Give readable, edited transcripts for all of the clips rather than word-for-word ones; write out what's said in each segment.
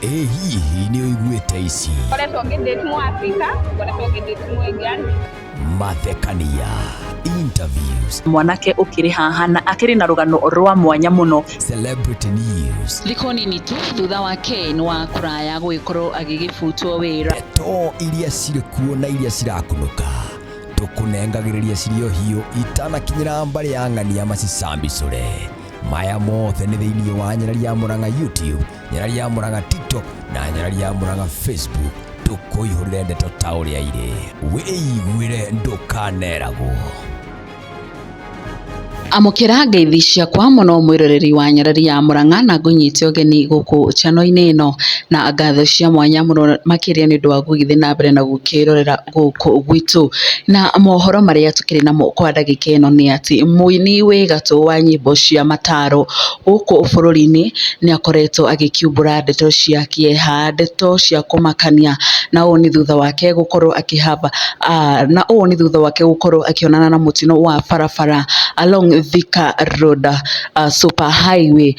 Ĩ hihi nĩ ũiguĩte ici? Ngoretwo ngĩdate mu Africa, ngoretwo ngĩdate mu Indian. Mathekania, interviews, Mwanake ũkĩrĩ haha na akĩrĩ na rũgano rwa mwanya mũno. Celebrity news, Thikũ nini tu thutha wa Ken wa kũraya gũgĩkorwo agĩgĩbutwo wĩra. Ndeto iria cirĩ kuo na iria cirakunũka tũkũnengagĩrĩria cirĩ o hiũ itanakinyĩra mbarĩ ya ng'ania macicambicũre. Maya mothe nĩ thĩinĩ wa Nyarari ya Mũrang'a YouTube, Nyarari ya Mũrang'a TikTok na Nyarari ya Mũrang'a Facebook. Tũkũihũrĩre ndeto ta ũrĩa irĩ, wĩiguĩre, ndũkaneragwo. Amũkĩra ngeithi ciakwa mũno mwĩroreri wa Nyarari ya Mũrang'a, na ngũnyite ũgeni gũkũ channel-inĩ ĩno na ngatho cia mwanya mũno makĩria nĩ ũndũ wa gũgĩthiĩ na mbere na gũkĩrorera gũkũ gwitũ. Na mohoro marĩa tũkĩrĩ namo kwa ndagĩka ĩno nĩ atĩ mũini wĩ gatũ wa nyĩmbo cia mataro gũkũ bũrũri-inĩ nĩ akoretwo agĩkiumbũra ndeto cia kĩeha, ndeto cia kũmakania, na ũũ nĩ thutha wake gũkorwo akĩhamba na ũũ nĩ thutha wake gũkorwo akĩonana na mũtino wa barabara along Thika Road, super highway,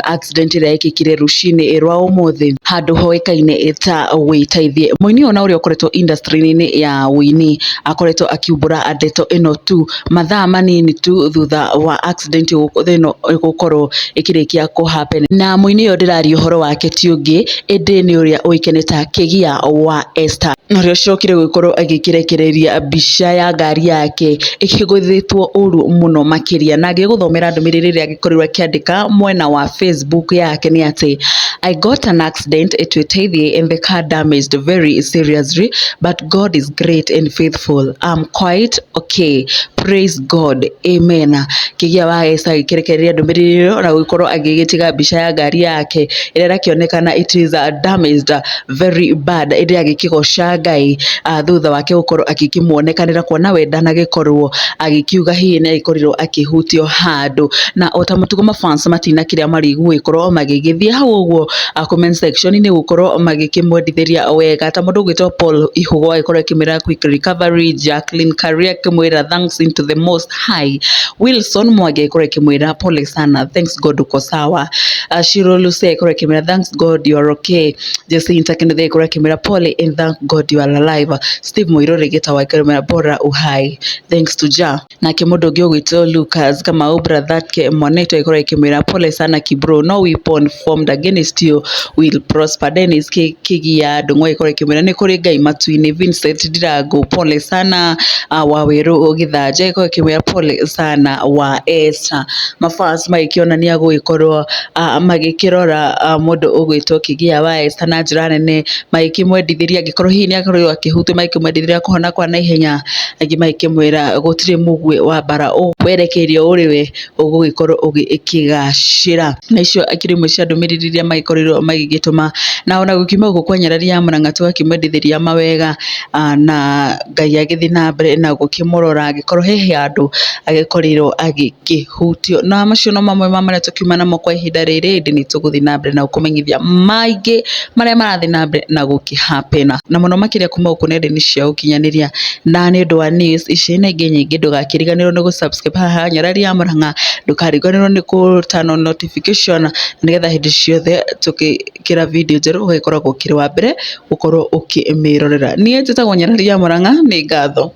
accident ĩrĩa ĩkĩkire rũcinĩ rwa ũmũthĩ handũ hoĩkaine ta Wĩteithie. Mũini ũyũ na ũrĩa ũkoretwo industry-inĩ ya ũini akoretwo akiumbũra ndeto ĩno tu mathaa manini tu thutha wa accident ĩno gũkorwo ĩkĩrĩkia kũ happen. Na mũini ũyũ ndĩraria ũhoro wake ti ũngĩ ĩndĩ nĩ ũrĩa ũĩkaine ta Kĩgia wa Esther, na ũrĩa ũcokire gũkorwo agĩkĩrekereria mbica ya ngari yake ĩkĩgũthĩtwo ũru mũno makĩria. Na ngĩgũthomera ndũmĩrĩri ĩrĩa agĩkorirwo akĩandĩka mwena wa Facebook yake nĩ atĩ, "I got an accident at Witeithie and the car damaged very seriously, but God is great and faithful. I'm quite okay. Praise God. Amen." Kĩgia wa Esther agĩkĩrekereria ndũmĩrĩri ĩyo na gũgĩkorwo agĩgĩtiga mbica ya ngari yake ĩrĩa ĩrakĩonekana it is damaged very bad, ĩndĩ agĩkĩgoca Ngai thutha wake gũkorwo agĩkĩmuonekanĩra kuona we ndanagĩkorwo agĩkiuga hihi nĩ agĩkorirwo akĩhutio handũ. Na ota mũtugo mafans matina kĩrĩa marĩgũgĩkorwo magĩgĩthiĩ hau ũguo comment section -inĩ gũkorwo magĩkĩmwendithĩria wega, ta mũndũ ũgwĩtwo Paul Ihũgo agĩkorwo akĩmwĩra "Quick recovery", Jacqueline Karia akĩmwĩra "Thanks into the most high", Wilson Mwangi agĩkorwo akĩmwĩra "Pole sana, thanks God uko sawa", Shiro Lucy agĩkorwo akĩmwĩra "Thanks God you are okay", Jacinta Kennedy agĩkorwo akĩmwĩra "Pole and thank God you are alive", Steve Muiruri Gĩtawa agĩkorwo akĩmwĩra "Bora uhai, thanks to Jah". Nake mũndũ ũngĩ ũgwĩtwo Lucas Kamau Brathake Mwaneto agĩkorwo akĩmwĩra "Pole sana kibro, no weapon formed against you will prosper". Dennis Kigia Ndung'u agĩkorwo akĩmwĩra "Nĩ kũrĩ Ngai matu-inĩ". Vincent Ndirangu, "Pole sana". Waweru Gĩthanja agĩkorwo akĩmwĩra "Pole sana wa Esther". Mafans magĩkĩonania gũgĩkorwo magĩkĩrora mũndũ ũgwĩtwo Kĩgia wa Esther na njĩra nene, magĩkĩmwendithĩria angĩkorwo hihi nĩ akorirwo akĩhutio, magĩkĩmwendithĩria kũhona kwa naihenya. Angĩ magĩkĩmwĩra gũtirĩ mũguĩ wa mbara werekeirio ũrĩ we ũgũgĩkorwo ũgĩkĩgacĩra. Na icio akĩrĩ imwe cia ndũmĩrĩri iria magĩkorirwo magĩgĩtũma. Na ona gũkiuma gũkũ kwa Nyarari ya Mũrang'a tũgakĩmwendithĩria mawega, na Ngai agĩthiĩ na mbere na gũkĩmũrora angĩkorwo he handũ agĩkorirwo agĩkĩhutio. Na macio no mamwe ma marĩa tũkiuma namo kwa ihinda rĩrĩ, ĩndĩ nĩ tũgũthiĩ na mbere na gũkũmenyithia maingĩ marĩa marathiĩ na mbere na gũkĩ happen, na mũno makĩria kuma gũkũ nenda-inĩ cia ũkinyanĩria. Na nĩ ũndũ wa news ici na ingĩ nyingĩ, ndũgakĩriganĩrwo nĩ gũ-subscribe haha Nyarari ya Mũrang'a, ndũkariganĩrwo nĩ kũ turn on notification nĩgetha hĩndĩ ciothe tũgĩkĩra video njerũ ũgagĩkoragwo ũkĩrĩ wa mbere gũkorwo ũkĩmĩrorera. Niĩ njĩtagwo Nyarari ya Mũrang'a, nĩ ngatho.